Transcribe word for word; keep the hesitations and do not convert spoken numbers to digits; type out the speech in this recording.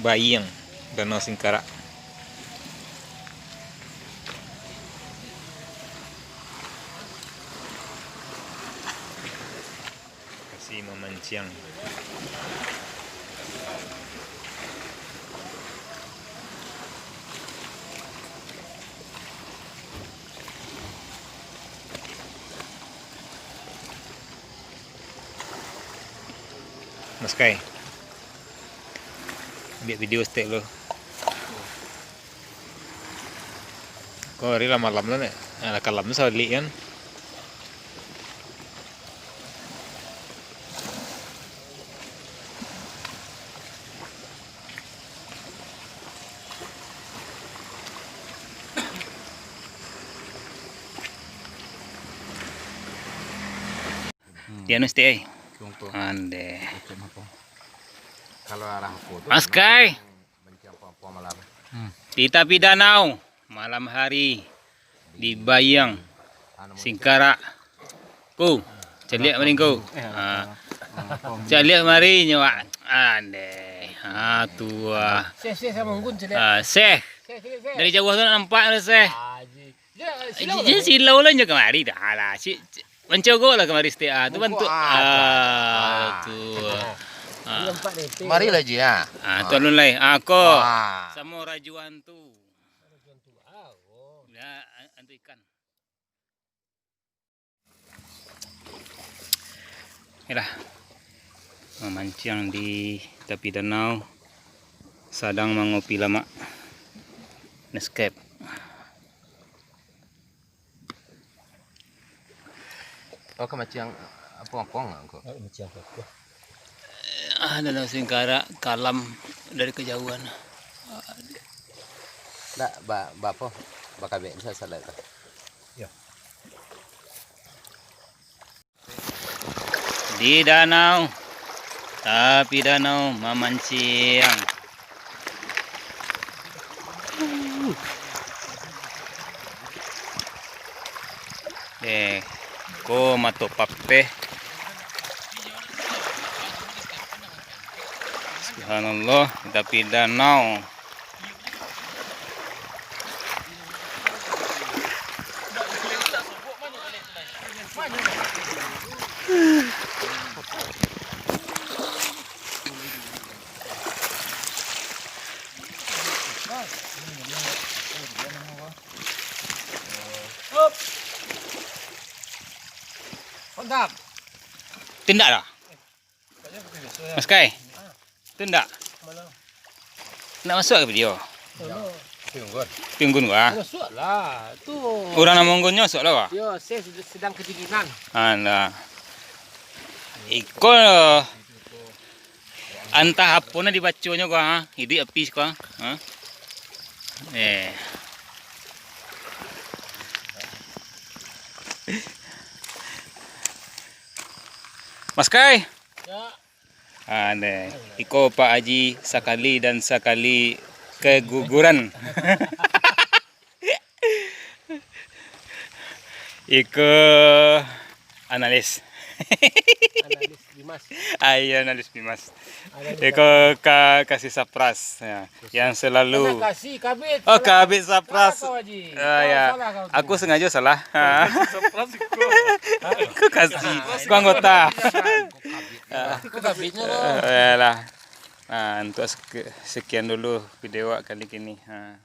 Bayang, Danau Singkarak. Kasi mamanciang. Mas Kai. Ambiak video saketek lu. Ko hari lah malam lah, Nek. Alah, kalam tu salik kan. Hmm. Di anu saketek ai. Contoh. Ande. Macam apa? Kalau arah apa tu? Mas Kai. Macam apa-apa malam. Hmm. Di tapi danau, malam hari, di Bayang, Singkarak. Ko, caliak mari ko. Ha. Caliak mari nyo, Wak. Ande. Ha, tu ah. Seh, seh, sama Unggun caliak. Ah, seh. Seh, caliak, seh. Dari jauah tu nak nampak dah, seh. Ah, ji. Ya, silau. Ji, lah. Silau lah nyo kamari dah lah. Si, si, mancogok lah kamari saketek ah. Tu bantuak. Ah, tu. Ah. Marilah ji, ah. Ah, tu alun lai. Ah, ko. Ah. Samo rajuan tu. Ya, an-, antu ikan. Inilah, mamanciang di tapi danau, sadang mangopi lamak. Nescafe. Oh, ka manciang apong-apong lah ko? Oh, manciang apa? Ah, Danau Singkarak, kalam dari kejauhan. Ndak, ba-, ba apo? Bakabek bisa salat tu. Ya. Di danau, tapi danau mamanciang. Eh, ko mato papeh. Subhanallah, tapi danau. Tindak dah. Mas Kai, tu ndak? Ndak masuak ka video? Piunggun. Piunggun ko ah. Masuak lah. Tu. Urang nan manggunyo masuak lah ko ah. Yo, saya sed-, sedang kedinginan. Ah, ndak. Iko antah apo nan dibaconyo ko ah. Iduik api ko ah. Ha? Eh. Mas Kai. Ya. Ah, neh. Iko Pak Haji sakali dan sakali keguguran. Iko analis. Analis Bimas. Ah, iya, analis Bimas. Analis Iko ka-, kasih sapras, ya. Yang selalu. Pernah kasih kabit. Oh, salah. Kabit sapras. Salah kau, Haji. Ah, kau ya. Salah kau tu. Aku sengaja salah. Sapras iko. Aku kasih. Aku anggota. Itu kabitnya, Bang. Eh, iyalah. Nah, untuk sek-, sekian dulu video awak kali kini. Ha.